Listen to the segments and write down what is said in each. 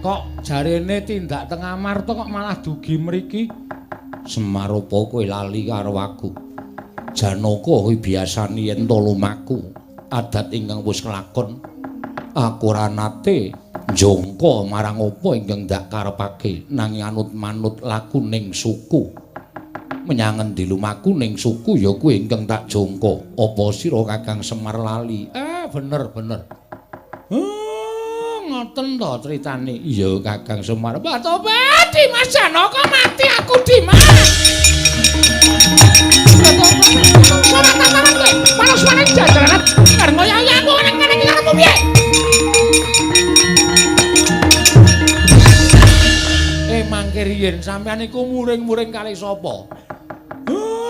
Kok jarene tindak teng Amarta kok malah dugi mriki? Semar apa kowe lali karo aku? Janaka kuwi biasane yen to lumaku adat ingkang wis kelakon. Aku ora nate njongko marang apa ingkang ndak karepake nanging anut manut lakuning suku. Menyang endi lumaku ning suku ya kuwi ingkang tak jongko. Apa sira Kakang Semar lali? Bener bener. Ngoten to critane. Iya Kakang Semar. Wah tobat Dimas Janaka mati aku Dimas. Ora tataran kowe. Panas-panas jajaran arep ngoyak aku nang kene iki karepmu piye? Mangke riyen sampean iku muring-muring kali sapa?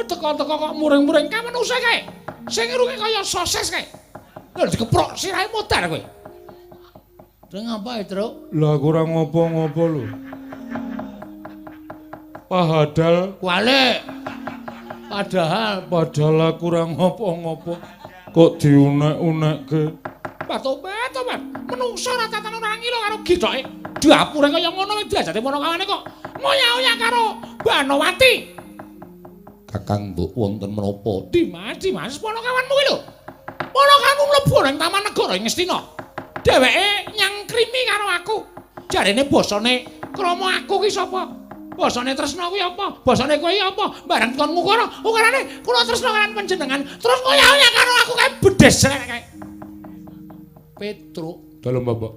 Teko-teko kok muring-muring kamenuse kae. Sing irunge kaya sosis kae. Lho dikeprok sirahe modar kowe. Terus ngapa, Truk? Lah aku ora ngopo-ngopo lho. Padahal kualik. Padahal padahal aku ora ngopo-ngopo kok diunek-unekke. Tobat, tobat. Menungso ora tatan ora ngilo karo githoke. Dapure kaya ngono wis diajate ponokawane kok ngoyak-oyak karo Banowati. Kakang mbok wonten menapa? Dimas, Dimas ponokawanmu kuwi lho. Ponokawanmu mlebu nang Taman Negara ing Ngastina. Dheweke nyangkrimi karo aku. Jarene basane krama aku ki sapa? Basane Tresna kuwi apa? Basane kowe apa? Bareng kon ngukara, ukarane kula tresna kalian panjenengan. Terus ngoyak-oyak karo aku kae bedes kae. Petruk dalem Bapak.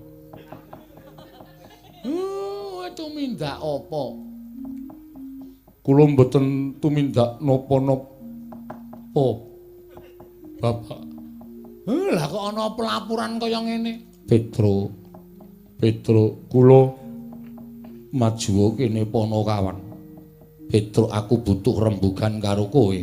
Tumindak apa? Kula mboten tumindak napa-napa Bapak. Lah kok ana pelaporan kaya ngene? Petruk, Petruk, kula maju kene ponokawan. Petruk, aku butuh rembugan karo kowe.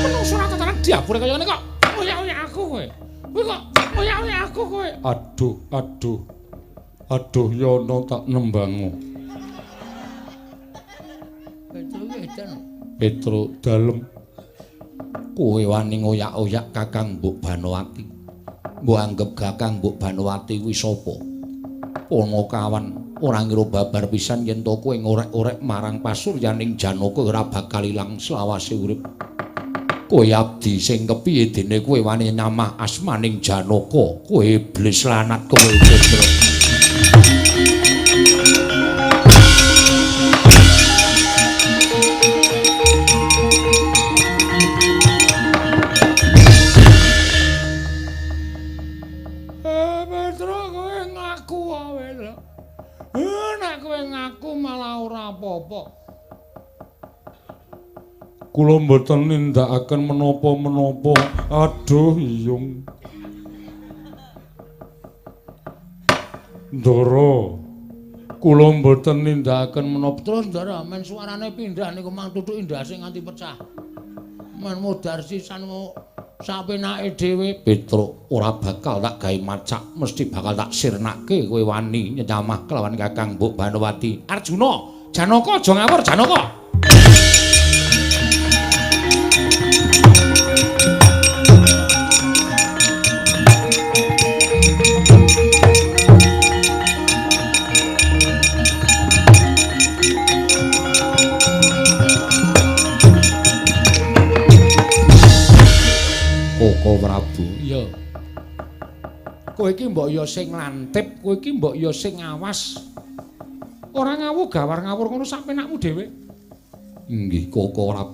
Menungso ora tataran diapure kaya ngene kok ngoyak-oyak aku kowe. Kowe kok ngoyak-oyak aku kowe. Aduh, aduh. Aduh yono tak nembangu. Petruk edan. Petruk dalem. Kowe wani ngoyak-oyak Kakang Mbok Banowati. Mbok anggep Kakang Mbok Banowati kuwi sapa? Ponokawan ora ngira babar pisan yen to kowe ngorek-orek marang pasuryaning Janaka ora bakal ilang selawase urip. Kowe abdi sing kepiye dene kowe wani nyamah asmaning Janaka? Kowe iblis lanat kowe Petruk. Kula mboten nindakaken menapa-menapa. Aduh iyung. Ndara, kula mboten nindakaken menapa. Terus Ndara, men suarane pindah niku mang tutuki ndase nganti pecah. Men modar sisan sapenake dhewe. Petruk ora bakal tak gawe macak, mesti bakal tak sirnake kowe wani nyamah kelawan Kakang Mbok Banowati. Arjuna, Janaka aja ngawur Janaka. Koko Prabu. Iya. Kowe iki mbok ya sing lantip, kowe iki mbok ya sing ngawas. Ora ngawu gawar ngawur ngono sak penakmu dhewe. Inggih Koko Prabu.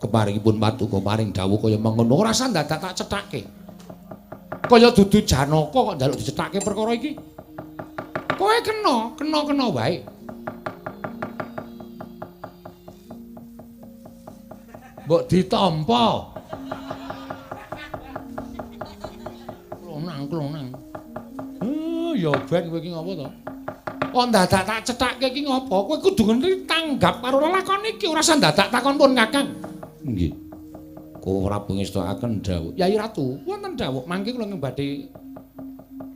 Keparingipun paduka paring dawuh kaya mengono ora usah dadak tak cethake. Kaya dudu Janaka kok njaluk dicethake perkara iki. Kowe kena, kena-kena wae. Mbok ditampa. Klonang. Ya ben kowe iki ngopo to? Kok dadak tak cethake iki ngopo? Kowe kudu ngerti tanggap karo lelakon iki, ora usah dadak takon pun Kakang. Nggih. Koko Prabu ngestokaken dawuh. Yai Ratu, wonten dawuh mangke kula badhe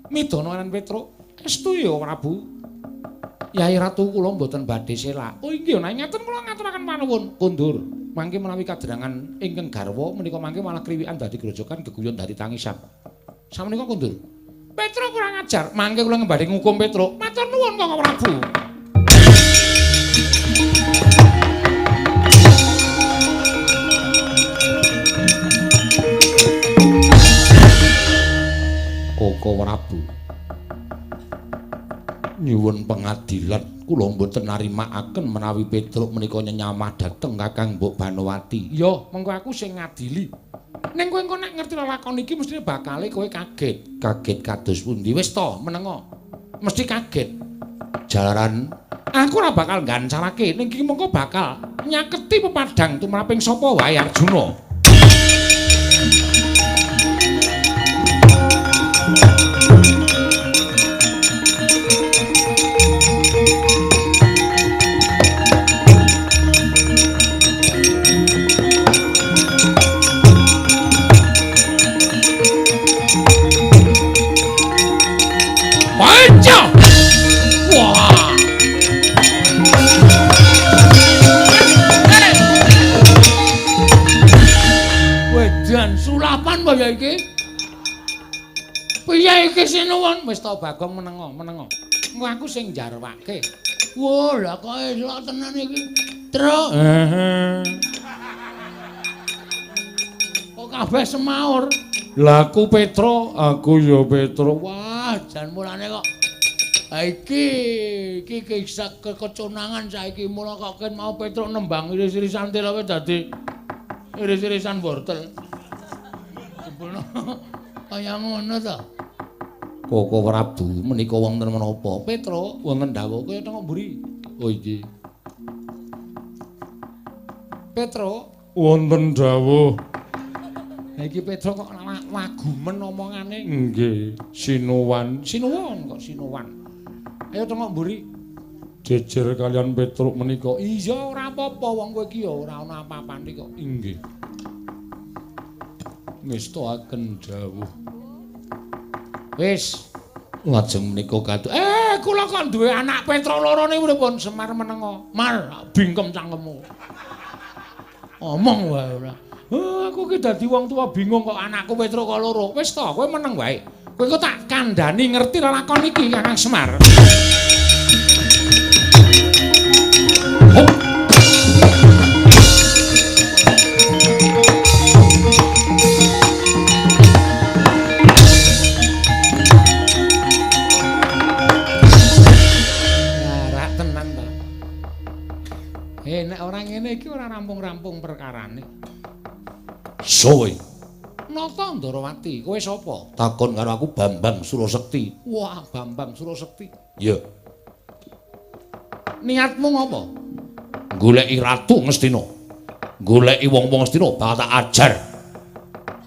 midana lan Petruk. Estu ya Prabu. Yai Ratu kula mboten badhe selak. Oh inggih, nek ngaten kula ngaturaken panuwun. Kundur. Mangke menawi kadrangan ingkang garwa menika mangke malah kriwikan dadi grojogan geguyon dadi tangisan. Samenika kondur. Petruk kurang ajar, mangke kula badhe ngukum Petruk. Matur nuwun Kakang Prabu. Koko Prabu, nyuwun pengadilan, kula mboten narimakaken menawi Petruk menika nyenyamah dhateng Kakang Mbok Banowati. Ya, mengko aku sing ngadili. Ning kowe engko nek ngerti lelakon iki mestine bakale kowe kaget. Kaget kados pundi? Wis to, menengo. Mesti kaget. Jalaran aku ora bakal nggancarake, ning iki mengko bakal nyaketi pepadang tumraping sapa wae Arjuna. Sulapan kaya iki. Piye iki sinuwun? Wis to Bagong menengo, menengo. Engko aku sing njarwake. Wah, lah kok elok tenan iki. Truk. Heeh. Kok kabeh semaur. Lah aku Petruk, aku ya Petruk. Wah, jan mulane kok. Ha iki iki kisah keconangan saiki mula kok ken mau Petruk nembang iris-irisan telawe dadi iris-irisan wortel. Jebulno kaya ngono to. Koko Prabu menika wonten menapa? Petruk wonten dawuh kaya tengok mburi. Oh iki. Petruk wonten dawuh. Ha iki Petruk kok wagumen omongane. Nggih, sinuwan. Sinuwun kok sinuwan. Ayo tengok mburi. Jejer kalian Petruk menika. Iya ora apa-apa wong kowe iki ya ora ana apa-apane kok. Nggih. Ngestakaken dawuh. Wis, lajeng menika kados. Kula kok duwe anak Petruk loro niku pripun? Semar menengo. Mar, bingkem cangkemmu. Omong wae ora. Aku ki dadi wong tuwa bingung kok anakku Petruk kok loro. Wis to, kowe meneng wae. Kowe kok tak kandhani ngerti lelakon iki Kakang Semar. Nek ora ngene iki ora rampung-rampung perkarane. Sowe. Nata Ndarawati, kowe sapa? Takon karo aku Bambang Surasekti. Wah, Bambang Surasekti. Ya. Niatmu ngopo? Goleki Ratu Ngastina. Goleki wong-wong Ngastina bakal tak ajar.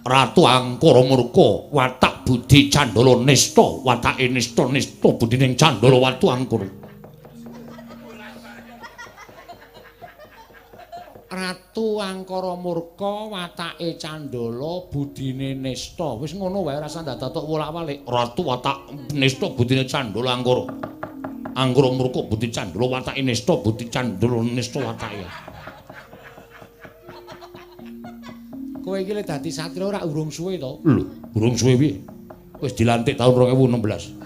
Ratu Angkara Murka, watak budi Candala Nista, watake nista nista budining Candala watu Angkara. Ratu Angkara Murka watake Candala budine Nista. Wis ngono wae ora usah ndadak wolak-walik. Ratu watak Nista budine Candala Angkara. Angkara Murka budi Candala watake Nista budi Candala Nista watake. Kowe iki le dadi satria ora urung suwe to? Lho, urung suwe piye? Wis dilantik tahun 2016.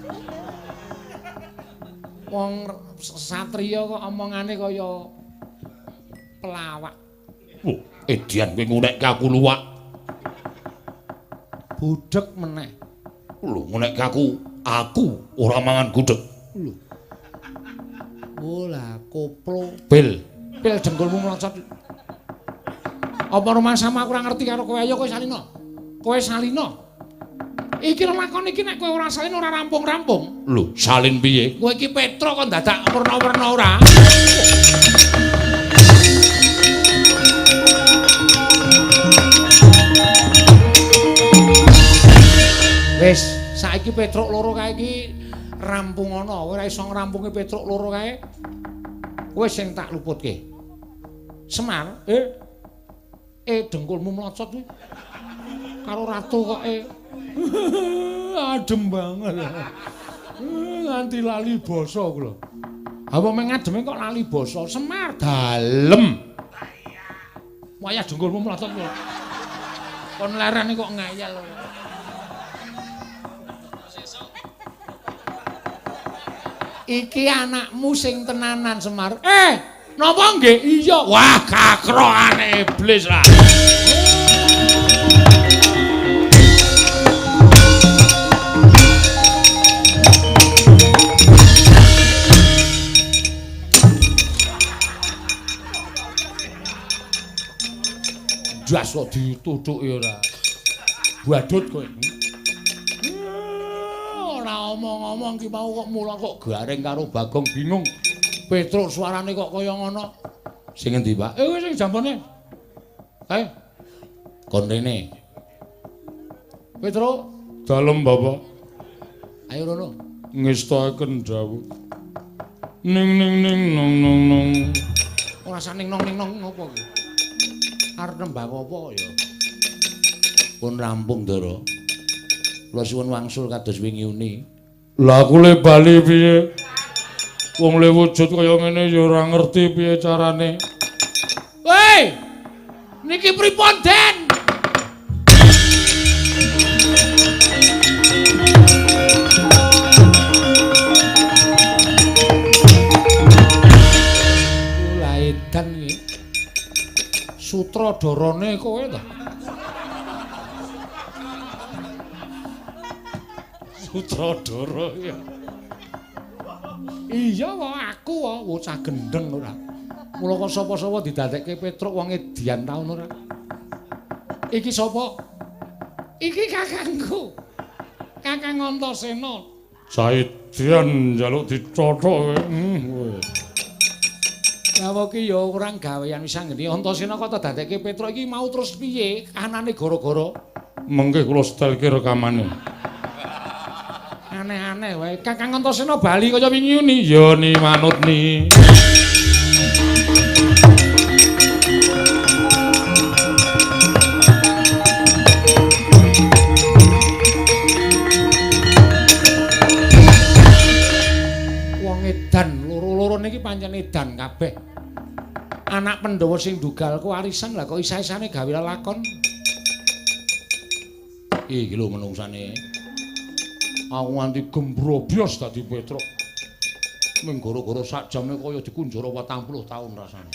Wong satria kok omongane kaya pelawak. Oh, edian kowe ngunekke aku luwak. Budheg meneh. Lho, ngunekke aku ora mangan gudheg. Lho. Oh lah, koplo. Pil. Pil dengkulmu mlocot. Apa rumangsamu aku ora ngerti karo kowe? Ayo kowe salina. Kowe salina. Iki lelakon iki nek kowe ora salin ora rampung-rampung. Lho, salin piye? Kowe iki Petruk kok dadak werna-werna ora? Wis, saiki Petruk loro kae iki rampung ana. Kowe ora iso ngrampungi Petruk loro kae. Kowe sing tak luputke. Semar, dengkulmu mlocot kuwi. Karo ratu kok Adem banget. Nganti lali basa kula. Apa mengademe kok lali basa? Semar dalem. Wayah dengkulmu mlotot kok. Kon lerene kok ngayal. Iki anakmu sing tenanan Semar. Napa nggih? Iya. Wah, kakrokane iblis lah. Jas kok dituthuki ora. Badut kowe. Ora omong-omong ki mau kok mula kok garing karo Bagong bingung. Petruk suarane kok kaya ngono. Sing endi, Pak? Sing jambone. Kae. Kon rene. Petruk, dalem Bapak. Ayo rono. Ngestakaken dawuh. Ning ning ning nong nong nong. Ora sak ning nong ning nong ngopo ki? Arep nembang apa ya? Pun rampung, Ndara. Kula suwun wangsul kados wingi uni. Lah aku le bali piye? Wong le wujud kaya ngene ya ora ngerti piye carane. Woi! Niki pripun, Den? Lah edan iki. Sutradarane kowe ta? Sutradara ya. Iya wae aku wae bocah gendeng ora. Mula kok sapa-sapa didadekke Petruk wong edian taun ora. Iki sapa? Iki kakangku. Kakang Antasena. Saidian njaluk dicothok kowe. Kowe. Lah iki ya kurang gawean wis anggene Antasena kok dadekke Petruk iki mau terus piye anane gara-gara mengke kula setelke rekamane. Aneh-aneh wae. Kakang Antasena bali kaya wingi uni. Ya ni manut ni. Wong edan loro-loro niki pancen edan kabeh. Anak Pandhawa sing dugal kewarisan lah kok isa-isane gawe lelakon. Iki lho menungsane. Aku nganti gembrobyos dadi Petruk. Ming gara-gara sak jame kaya dikunjara 40 taun rasane.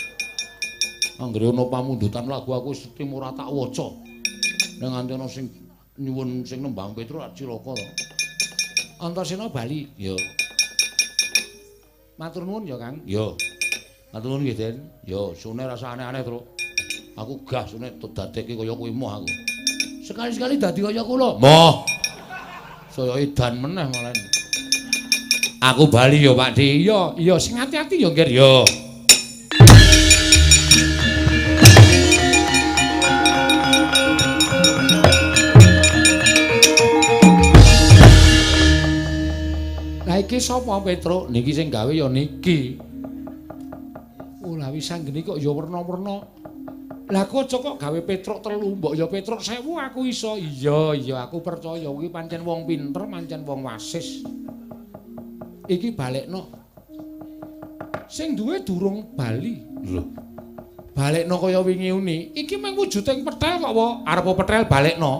Anggere ana pamundutan lagu aku wis ora tak waca. Nek nganti ana sing nyuwun sing nembang Petruk rak cilaka to. Antasena bali. Ya. Matur nuwun ya, Kang. Ya. Matur nuwun nggih, Den. Ya, sune rasa aneh-aneh, Truk. Aku gah sune dadekke kaya kowe moh aku. Sekali-sekali dadi kaya kula. Moh. Saya edan meneh malah. Aku bali ya, Pak Di. Iya, iya sing ati-ati ya, Ngger. Ya. Lah iki sapa Petruk? Niki sing gawe ya niki. Oh, lah wis anggene kok ya werna-werna. Lah kok aja kok gawe Petruk 3, mbok ya Petruk 1000 aku iso. Iya, iya aku percaya kuwi pancen wong pinter, pancen wong wasis. Iki balekno. Sing duwe durung bali. Lho. Balekno kaya wingi uni. Iki mung wujuding petel kok, wa. Arep petel balekno.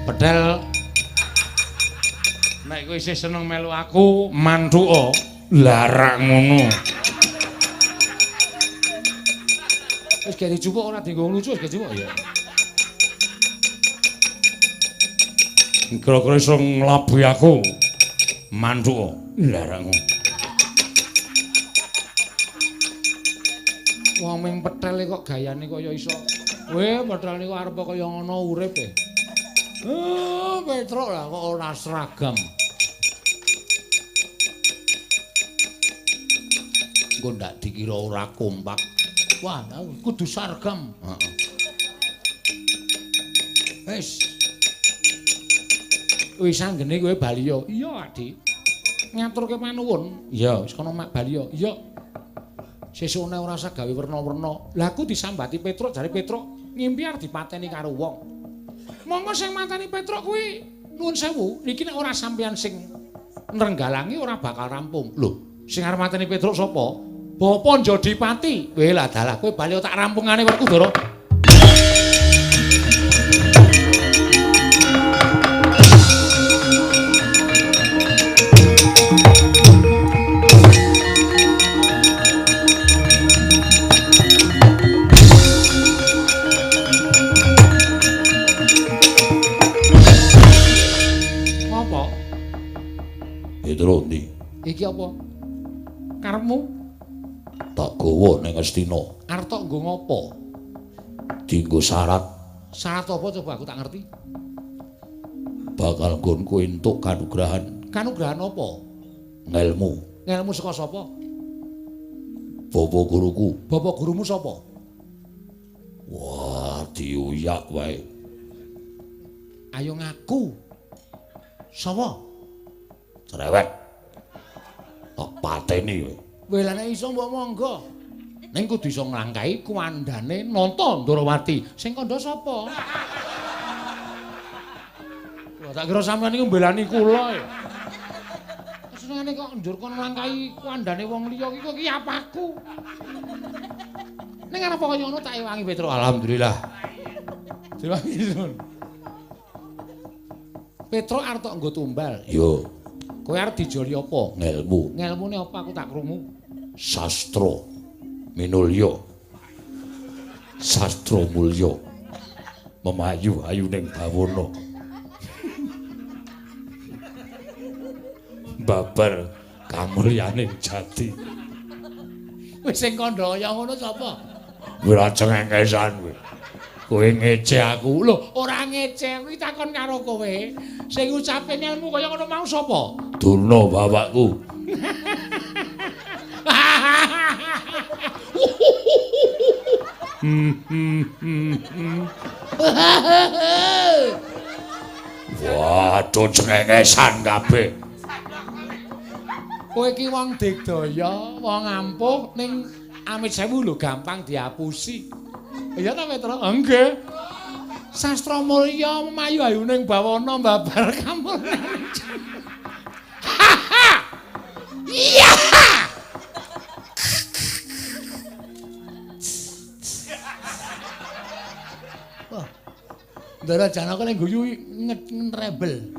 Petel nek kowe isih seneng melu aku, manthuka. Lah rak ngono. Wis gak dijupuk ora dienggo lucu wis gak dijupuk ya. Kira-kira iso nglabuhi aku. Manthuka. Lah rak ngono. Wong ming petel kok gayane kaya iso. Weh, petel niku arep kaya ngono urip e. Petruk lah kok ora seragam. Engko ndak dikira ora kompak. Wah, kudu seragam. Heeh. Wis. Wis anggene kowe bali ya. Iya, Adi. Ngaturke panuwun. Iya, wis kono mak bali ya. Iya. Sesukne ora usah gawe werna-werna. Lah aku disambati Petruk, jare Petruk ngimpi arep dipateni karo wong. Monggo sing mateni Petruk kuwi Nuwun sewu, niki nek ora sampeyan sing nrenggalangi ora bakal rampung. Lho, sing arep mateni Petruk sapa? Bapa Jodipati. Weh lah dalah kowe bali tak rampungane Werkudara. Ngopo? Petruk ndi? Iki apa? Karepmu? Tak gawa ning Astina. Arep tok nggo ngopo? Dienggo syarat. Syarat apa coba aku tak ngerti. Bakal nggonku entuk kanugrahan. Kanugrahan apa? Ngelmu. Ngelmu saka sapa? Bapak guruku. Bapak gurumu sapa? Wah, diuyak wae. Ayo ngaku. Sapa? Cerewet. Tak pateni kowe. Weh lah nek iso mbok monggo. Ning kudu iso nglangkahi kuwandane Nata Ndrawati. Sing kandha sapa? Wah, tak kira sampeyan niku mbelani kula ya. Senengane kok njur kon nglangkahi kuwandane wong liya iki kok iki apaku. Ning arep kaya ngono tak ewangi Petruk. Alhamdulillah. Diwangi sun. Petruk arep tok nggo tumbal. Yo. Kowe arep dijoli apa? Ngelmu. Ngelmune apa aku tak krungu? Sastra minulya. Sastra mulya. Memayu ayuning bawana. Babar kamulyaning jati. Wis sing kandha kaya ngono sapa? Ora cengengesan kowe. Kowe ngece aku. Lho, ora ngece, kuwi takon karo kowe. Sing ngucape ngelmu kaya ngono mau sapa? Durna bapakku. Waduh, cengengesan kabeh. Kowe iki wong digdaya, wong ampuh ning amit sewu lho gampang diapusi. Iya ta, Petruk? Nggih. Sastra mulya memayu ayuning bawana babar kamulyan. Ha ha. Iya. Wah. Ndara Janaka nek guyu ngetrebel.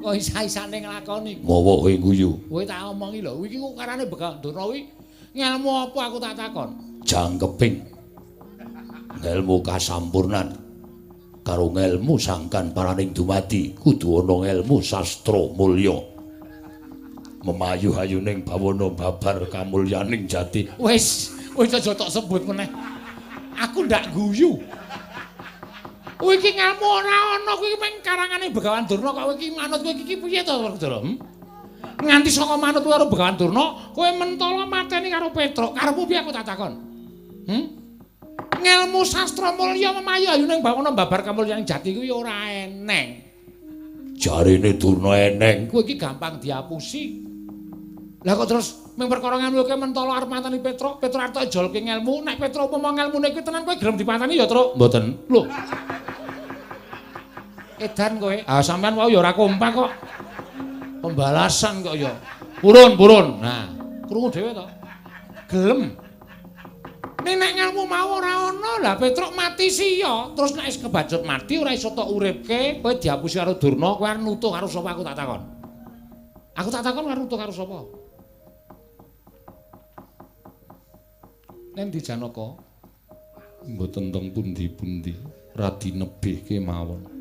Kok isa-isane nglakoni? Ngowo kowe guyu. Kowe tak omongi lho, iki kok karane Begawan Durna kuwi ngelmu apa aku tak takon? Jangkeping ngelmu kasampurnan karo ngelmu sangkan paraning dumadi kudu ana ngelmu sastra mulya. Memayu ayuning bawana babar kamulyaning jati. Wis, wis aja tok sebut meneh. Aku ndak guyu. Kowe iki ngelmu ora ana, kuwi mung karangane Begawan Durna kok kowe iki manut kowe iki piye to, Werkudara? Nganti saka manut kowe karo Begawan Durna, kowe mentala mateni karo Petruk. Karepmu piye aku tak takon? Ngelmu sastra mulya memayu ayuning bawana babar kamulyaning jati kuwi ora eneng. Jarine Durna eneng. Kowe iki gampang diapusi. Lah kok terus mung perkara ngelmu kowe mentala arep mateni Petruk, Petruk arep ijolke ngelmu, nek Petruk upama ngelmune kuwi tenan kowe gelem dipateni ya, Truk? Mboten. Lho. Edan kowe. Ah sampean wau ya ora kompak kok. Pembalasan kok ya. Purun, purun. Nah, krungu dhewe to. Gelem. Ning nek ngelmu mau ora ana, lah Petruk mati siya. Terus nek wis kebacut mati ora iso tok uripke, kowe diapusi karo Durna, kowe arep nutuh karo sapa aku tak takon. Aku tak takon karo nutuh karo sapa? Neng di Janaka? Mboten teng pundi-pundi, radi nebih kemawon.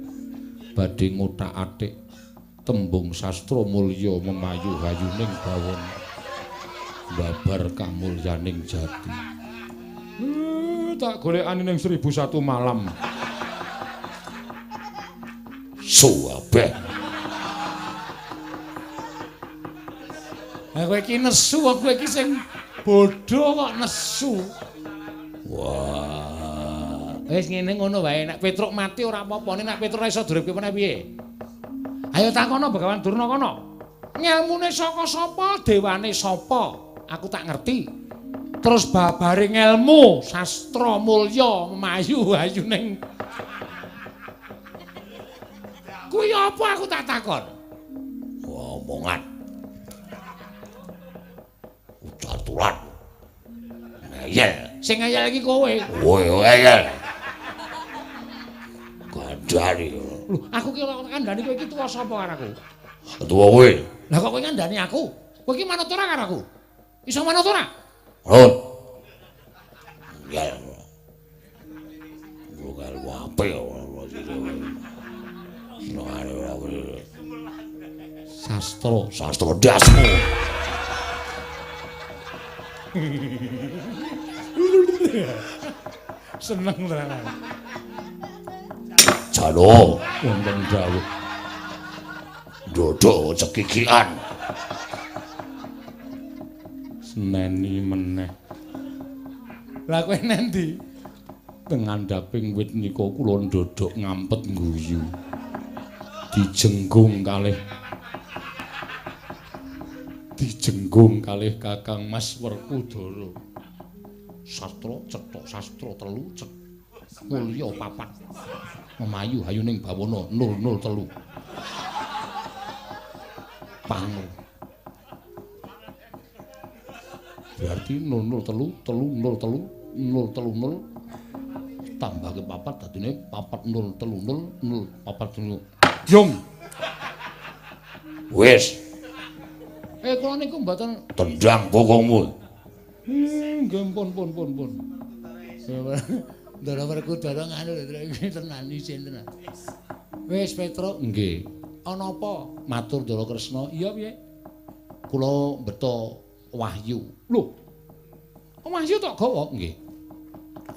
Badhe ngothak-athik tembung sastra mulya memayu hayuning bawana babar kamulyaning jati. Tak golekane ning 1001 malam. Suwabeh. Lah kowe iki nesu, kowe iki sing bodho kok nesu. Wah. Wis ngene ngono wae, nek Petruk mati ora apa-apa, nek Petruk ora iso duripke meneh piye? Ayo takono Begawan Durna kono. Ngelmune saka sapa, dewane sapa? Aku tak ngerti. Terus babare ngelmu sastra mulya memayu ayuning Kuwi apa aku tak takon? Omongan. Ucaturan. Ngeyel. Sing ngeyel iki kowe. Kowe ngeyel. Kandhani. Lho, aku ki ora kandhani kowe iki tuwa sapa karo aku? Tuwa kowe. Lah kok kowe ngandhani aku? Kowe iki manut ora karo aku? Iso manut ora? Manut. Ngeyel. Bukan wape Sastro, sastro dasmu. Seneng tenan. Jalo wonten dawuh. Dodok cekikian. Seneni meneh. Lah kowe nendi? Teng ngandhaping wit nika kula ndodok ngampet ngguyu. Dijenggung kalih Kakang Mas Werkudara. Sastra cetha sastra telu cet mulya papat. Memayu hayuning bawana 003. Pangu. Berarti 003 303 030 tambah ke papat dadine 4 0 3 0 0 4 0. Yung. Wis. Kula niku mboten tendang bokongmu. Nggih pun. Ndara Werkudara nganu lho iki tenan isin tenan. Wis Petruk, nggih. Ana apa? Matur Ndara Kresna. Iya piye? Kula mbeta wahyu. Lho. Wahyu tok gawa? Nggih.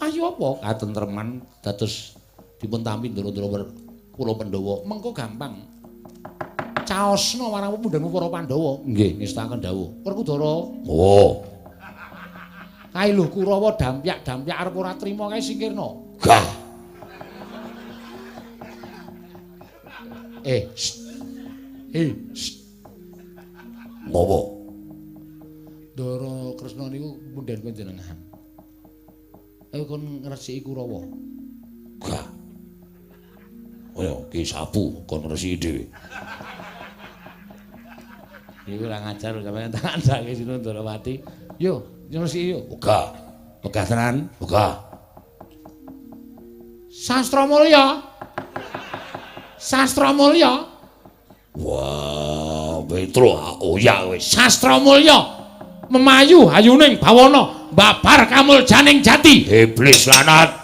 Wahyu apa? Katentreman dados dipun tampi ndara-ndara kula Pandhawa. Mengko gampang. Caosna marang pepundhenmu para Pandhawa. Nggih, ngestakaken dawuh. Werkudara. Oh. Kae lho Kurawa dampyak-dampyak arep ora trima kae singkirna. Gah. Ngopo? Ndara Kresna niku pundhen panjenengan. Ayo kon ngresiki Kurawa. Gah. Ayo ki sapu kon ngresiki dhewe. Iku ora ngajar sampeyan tak kandhake Sinun Ndarawati. Yo, ngresiki yo. Wegah. Wegah tenan, wegah. Sastra Mulya. Sastra Mulya. Wah, Petro oyak wis. Sastra Mulya. Memayu hayuning bawana, babar kamuljaning jati. Iblis lanat.